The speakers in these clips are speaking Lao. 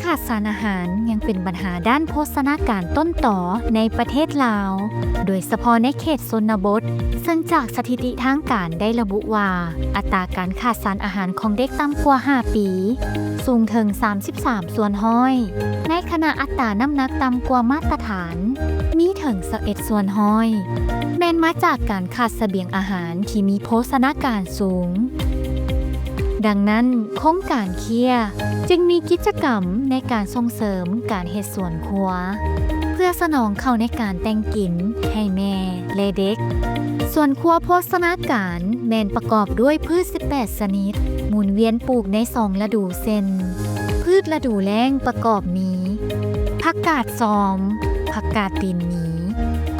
ຂາດສານອາຫານຍັງເປັນບັນຫາດ້ານໂພຊະນາການຕົ້ນຕໍໃນປະເທດລາວ, ໂດຍສະເພາະໃນເຂດຊົນນະບົດ, ເຊິ່ງຈາກສະຖິຕິທາງການໄດ້ລະບຸວ່າ ອັດຕາການຂາດສານອາຫານຂອງເດັກຕ່ຳກວ່າຫ້າປີ ສູງເຖິງສາມສິບສາມສ່ວນຮ້ອຍ, ໃນຂະນະອັດຕານ້ຳໜັກຕ່ຳກວ່າມາດຕະຖານມີເຖິງຊາວເອັດສ່ວນຮ້ອຍ ແມ່ນມາຈາກການຂາດສະບຽງອາຫານທີ່ມີໂພຊະນາການສູງ. ດັ່ງນັ້ນ, ໂຄງການເຄຍຈຶ່ງມີກິດຈະກຳໃນການສົ່ງເສີມການເຮັດສວນຄົວ ເພື່ອສະໜອງເຂົ້າໃນການແຕ່ງກິນໃຫ້ແມ່ ແລະ ເດັກ. ສວນຄົວໂພຊະນາການແມ່ນປະກອບດ້ວຍພືດສິບແປດຊະນິດ, ໝູນວຽນປູກໃນສອງລະດູ ເຊັ່ນ ພືດລະດູແລ້ງປະກອບມີ ຜັກກາດຊອມ, ຜັກກາດຕີນໝີ,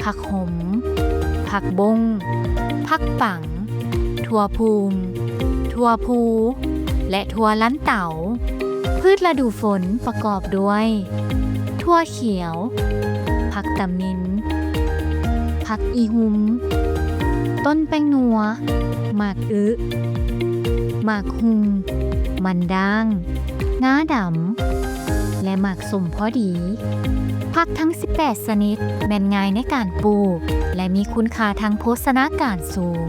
ຜັກຫົມ, ຜັກບົ້ງ, ຜັກປັງ, ຖົ່ວພຸ່ມ, ຖົ່ວພູ ແລະ ຖົ່ວລັນເຕົາ. ພືດລະດູຝົນປະກອບດ້ວຍ ຖົ່ວຂຽວ, ຜັກຕຳມິນ, ຜັກອີຮຸ່ມ, ຕົ້ນແປ້ງນົວ, ໝາກອຶ, ໝາກຫຸ່ງ, ມັນດ້າງ, ງາດຳ ແລະ ໝາກສົ້ມພໍດີ. ຜັກທັງສິບແປດຊະນິດແມ່ນງ່າຍໃນການປູກ ແລະ ມີຄຸນຄ່າທາງໂພຊະນາການສູງ,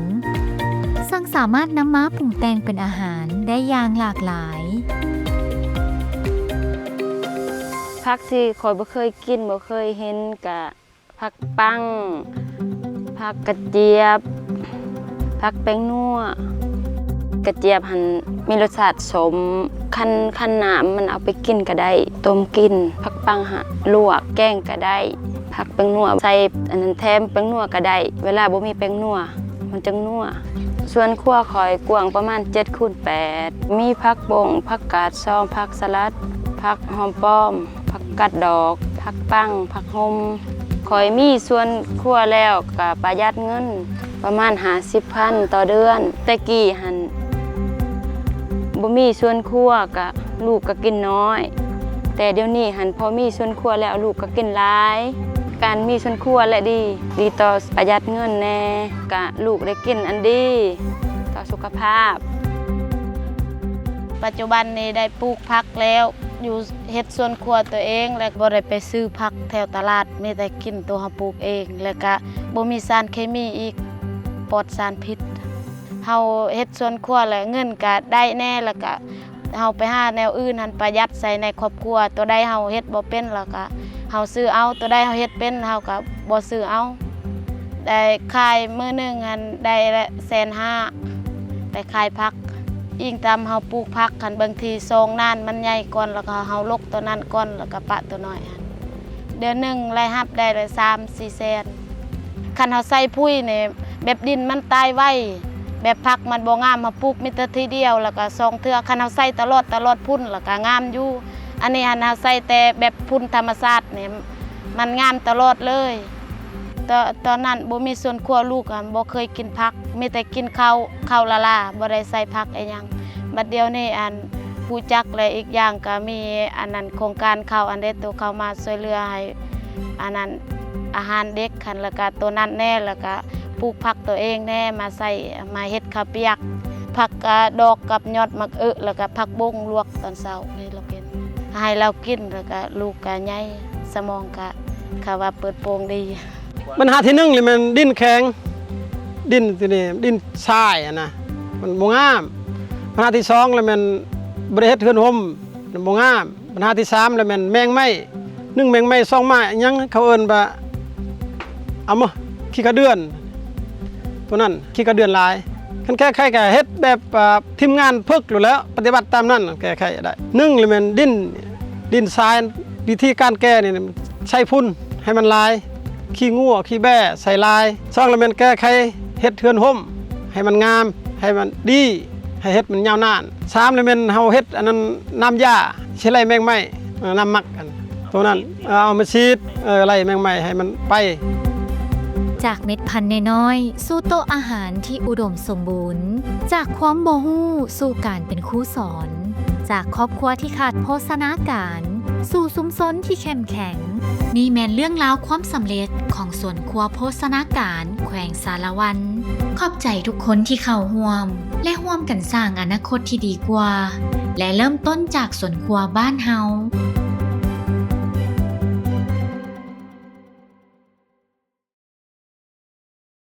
ເຊິ່ງສາມາດນຳມາປຸງແຕ່ງເປັນອາຫານໄດ້ຢ່າງຫຼາກຫຼາຍ. ຜັກທີ່ຂ້ອຍບໍ່ເຄີຍກິນ ບໍ່ເຄີຍເຫັນ ກະຜັກປັ້ງ, ຜັກກະຈຽບ, ຜັກແປ້ງນົວ. ກະຈຽບຫັ້ນມີລົດຊາດສົ້ມ, ຄັນ ຄັນນ້ຳມັນເອົາໄປກິນກະໄດ້, ຕົ້ມກິນ. ຜັກປັ້ງຫະ ລວກ, ແກງກະໄດ້. ຜັກແປ້ງນົວໃສ່ອັນນັ້ນແຖມແປ້ງນົວກະໄດ້, ເວລາບໍ່ມີແປ້ງນົວ ມັນຈັ່ງນົວ. ສວນຄົວຂ້ອຍກວ້າງປະມານເຈັດຄູນແປດ, ມີຜັກບົ້ງ, ຜັກກາດຊອມ, ຜັກສະຫຼັດ, ຜັກຫອມປ້ອມ, ຜັກກາດດອກ, ຜັກປັ້ງ, ຜັກຫົ່ມ. ຂ້ອຍມີສວນຄົວແລ້ວກະປະຢັດເງິນປະມານຫ້າສິບພັນຕໍ່ເດືອນ. ແຕ່ກີ້ຫັ້ນບໍ່ມີສວນຄົວກະ ລູກກະກິນນ້ອຍ, ແຕ່ດຽວນີ້ຫັ້ນພໍມີສວນຄົວແລ້ວ ລູກກະກິນຫຼາຍ. ການມີສວນຄົວແຫຼະດີ, ດີຕໍ່ປະຢັດເງິນແດ່, ກະລູກໄດ້ກິນອັນດີຕໍ່ສຸຂະພາບ. ປັດຈຸບັນນີ້ໄດ້ປູກຜັກແລ້ວ, ຢູ່ເຮັດສວນຄົວຕົວເອງ ແລະ ບໍ່ໄດ້ໄປຊື້ຜັກແຖວຕະຫຼາດ, ມີແຕ່ກິນຕົວເຮົາປູກເອງ ແລະ ກະບໍ່ມີສານເຄມີອີກ, ປອດສານພິດ. ເຮົາເຮັດສວນຄົວແລ້ວເງິນກະໄດ້ແດ່, ແລ້ວກະເຮົາໄປຫາແນວອື່ນຫັ້ນປະຢັດໃສ່ໃນຄອບຄົວ. ຕົວໃດເຮົາເຮັດບໍ່ເປັນ ແລ້ວກະເຮົາຊື້ເອົາ, ຕົວໃດເຮົາເຮັດເປັນ ເຮົາກະບໍ່ຊື້ເອົາ. ໄດ້ຂາຍມື້ໜຶ່ງຫັ້ນໄດ້ແສນຫ້າ, ໄດ້ຂາຍຜັກ. ອີງຕາມເຮົາປູກຜັກຫັ້ນ, ບາງທີຊອງນານມັນໃຫຍ່ກ່ອນ ແລ້ວກະເຮົາລົກຕົວນັ້ນກ່ອນ ແລ້ວກະປະຕົວນ້ອຍຫັ້ນ. ເດືອນໜຶ່ງລາຍຮັບໄດ້ລະສາມສີ່ແສນ. ຄັນເຮົາໃສ່ປຸ໋ຍນີ້ ແບບດິນມັນຕາຍໄວ, ແບບຜັກມັນບໍ່ງາມ, ເຮົາປູກມີແຕ່ທີດຽວ ແລ້ວກະສອງເທື່ອ. ຄັນເຮົາໃສ່ຕະຫຼອດ ຕະຫຼອດພຸ້ນ ແລ້ວກະງາມຢູ່. ອັນນີ້ຫັ້ນເຮົາໃສ່ແຕ່ແບບຝຸ່ນທຳມະຊາດນີ້ ມັນງາມຕະຫຼອດເລີຍ. ຕ- ຕອນນັ້ນບໍ່ມີສວນຄົວ, ລູກຫັ້ນບໍ່ເຄີຍກິນຜັກ, ມີແຕ່ກິນເຂົ້າ ເຂົ້າລ້າໆ ບໍ່ໄດ້ໃສ່ຜັກອີ່ຫຍັງ. ບັດດຽວນີ້ ອັນ ຮູ້ຈັກ ແລະ ອີກຢ່າງກະມີ ອັນນັ້ນ ໂຄງການເຂົ້າ ອັນເດ ໂຕເຂົ້າມາຊ່ວຍເຫຼືອໃຫ້ ອັນນັ້ນ ອາຫານເດັກຫັ້ນ ແລ້ວກະໂຕນັ້ນແດ່ ແລ້ວກະປູກຜັກໂຕເອງແດ່ ມາໃສ່ ມາເຮັດເຂົ້າປຽກ. ຜັກກະດອກກັບຍອດໝາກເອະ ແລ້ວກະຜັກບົ້ງລວກຕອນເຊົ້າໃຫ້ລາວກິນ ໃຫ້ລາວກິນ ແລ້ວກະລູກກະໃຫຍ່ ສະໝອງກະ ເຂົາວ່າເປີດໂປງດີ. ບັນຫາທີໜຶ່ງລະແມ່ນດິນແຂງ, ດິນທີ່ນີ້ດິນຊາຍຫັ້ນນະ ມັນບໍ່ງາມ. ບັນຫາທີສອງລະແມ່ນບໍ່ໄດ້ເຮັດເຮືອນຮົ່ມ ມັນບໍ່ງາມ. ບັນຫາທີສາມລະແມ່ນແມງໄມ້, ໜຶ່ງແມງໄມ້, ສອງໝາກຫຍັງ ເຂົາເອີ້ນວ່າ ອາມາ ຂີ້ກະເດືອນ ໂຕນັ້ນ ຂີ້ກະເດືອນຫຼາຍ. ຄັນແກ້ໄຂກະເຮັດແບບ ອາ ທີມງານຝຶກໂລດແລ້ວ ປະຕິບັດຕາມນັ້ນ ແກ້ໄຂໄດ້. ໜຶ່ງລະແມ່ນດິນ ດິນຊາຍ, ວິທີການແກ້ນີ້ ໃສ່ຝຸ່ນໃຫ້ມັນຫຼາຍ, ຂີ້ງົວຂີ້ແບ້ໃສ່ຫຼາຍ. ສອງລະແມ່ນແກ້ໄຂເຮັດເຮືອນຮົ່ມໃຫ້ມັນງາມ ໃຫ້ມັນດີ ໃຫ້ເຮັດມັນຍາວນານ. ສາມລະແມ່ນເຮົາເຮັດອັນນັ້ນ ນ້ຳຢາ ຊິໄລ່ແມງໄມ້ ນ້ຳໝັກ ອັນໂຕນັ້ນ ເອົາມາສີດ ເອີ ໄລ່ແມງໄມ້ໃຫ້ມັນໄປ. ຈາກເມັດພັນນ້ອຍໆ ສູ່ໂຕະອາຫານທີ່ອຸດົມສົມບູນ, ຈາກຄວາມບໍ່ຮູ້ສູ່ການເປັນຄູສອນ, ຈາກຄອບຄົວທີ່ຂາດໂພຊະນາການ ສູ່ຊຸມຊົນທີ່ເຂັ້ມແຂງ. ນີ້ແມ່ນເລື່ອງລາວຄວາມສຳເລັດຂອງສວນຄົວໂພຊະນາການແຂວງສາລະວັນ. ຂອບໃຈທຸກຄົນທີ່ເຂົ້າຮ່ວມ ແລະ ຮ່ວມກັນສ້າງອະນາຄົດທີ່ດີກວ່າ ແລະ ເລີ່ມຕົ້ນຈາກສວນຄົວບ້ານເຮົາ.